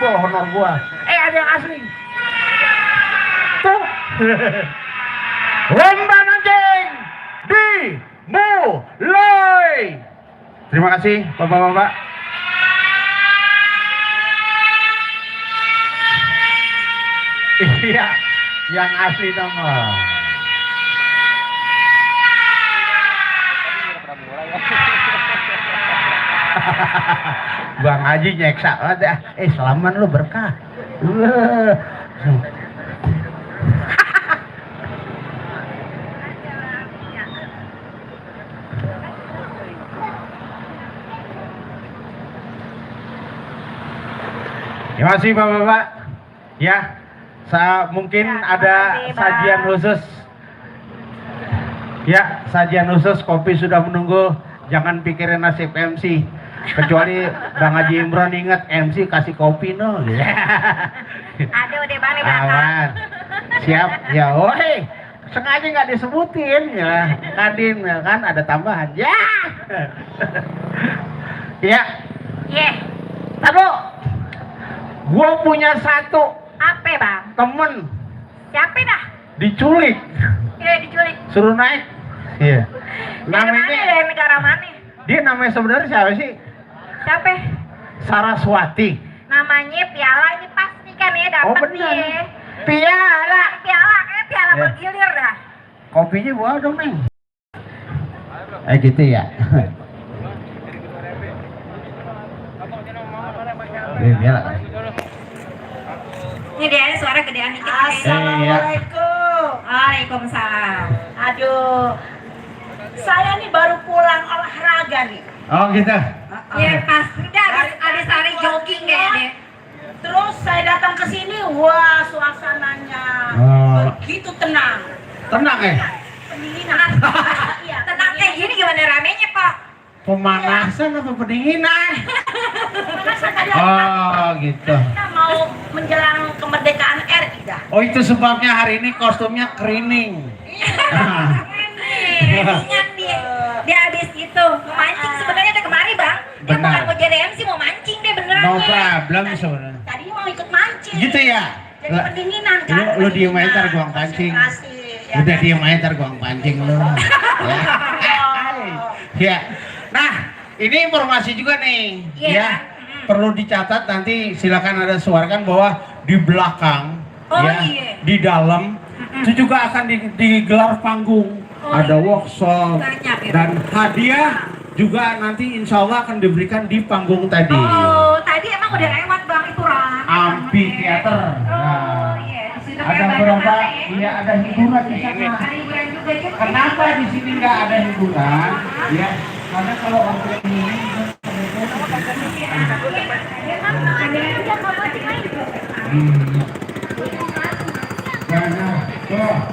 jebol honor gua. Ada yang asli. Tuh. Lomba mancing dimulai. Terima kasih Bapak-bapak. Iya, yang asli nomor. Bang Haji nyeksa banget. Selaman lu berkah. Terima kasih Bapak-bapak. Ya, mungkin ada sajian khusus. Ya, sajian khusus, kopi sudah menunggu. Jangan pikirin nasib MC. Kecuali Bang Haji Imron ingat MC kasih kopi no. Ada udah balik belakang. Siap. Ya, woi. Sengaja nggak disebutin ya. Kadin ya kan ada tambahan. Ya. Ya. Iya. Tahu. Gua punya satu. Apa bang? Temen. Siapa dah? Diculik. Iya diculik. Suruh naik. Iya. Dari negara mana? Dia namanya sebenarnya siapa sih? Siapa? Saraswati. Namanya Piala ini pasti kan ya dapat. Oh benar. Nih. Piala. Piala bergilir dah. Kopinya bawa dong Neng. Gitu ya. Piala. Ini dia suara gedean dikit. Assalamualaikum. Waalaikumsalam. Aduh, saya nih baru pulang olahraga nih. Oh gitu. Iya pasti dah ada sari jogging kayaknya. Terus saya datang ke sini, wah suasananya begitu tenang. Tenang Pendinginan. Iya. Tenang kayak gini gimana ramenya Pak? Pemanasan apa pendinginan? Pemanasan tadi Gitu. kita mau menjelang kemerdekaan RI dah. Oh itu sebabnya hari ini kostumnya kerining. Ingat dia habis itu mau mancing sebenarnya ada kemari bang. Dia Benar. bukan mau jadi MC mau mancing deh beneran. No problem sebenarnya. Tadi mau ikut mancing. Gitu ya. Jadi pendinginan kan. Lu diem aja ntar gua pancing. Udah diem aja ntar gua pancing lu. Ya. Ya. Nah, ini informasi juga nih. Iya. Ya. Perlu dicatat nanti silakan ada suarakan bahwa di belakang Iya. di dalam itu juga akan digelar panggung. Ada workshop Banyak, ya. dan hadiah juga nanti insya Allah akan diberikan di panggung tadi. Oh, tadi emang udah lewat bang itu rame. Amphitheater. Oh, iya. Di situ Ada kayak beberapa, banyak ya. iya ada hiburan di sana. Ada hiburan juga gitu. Kenapa di sini nggak ada hiburan? Ya, karena kalau orang ini karena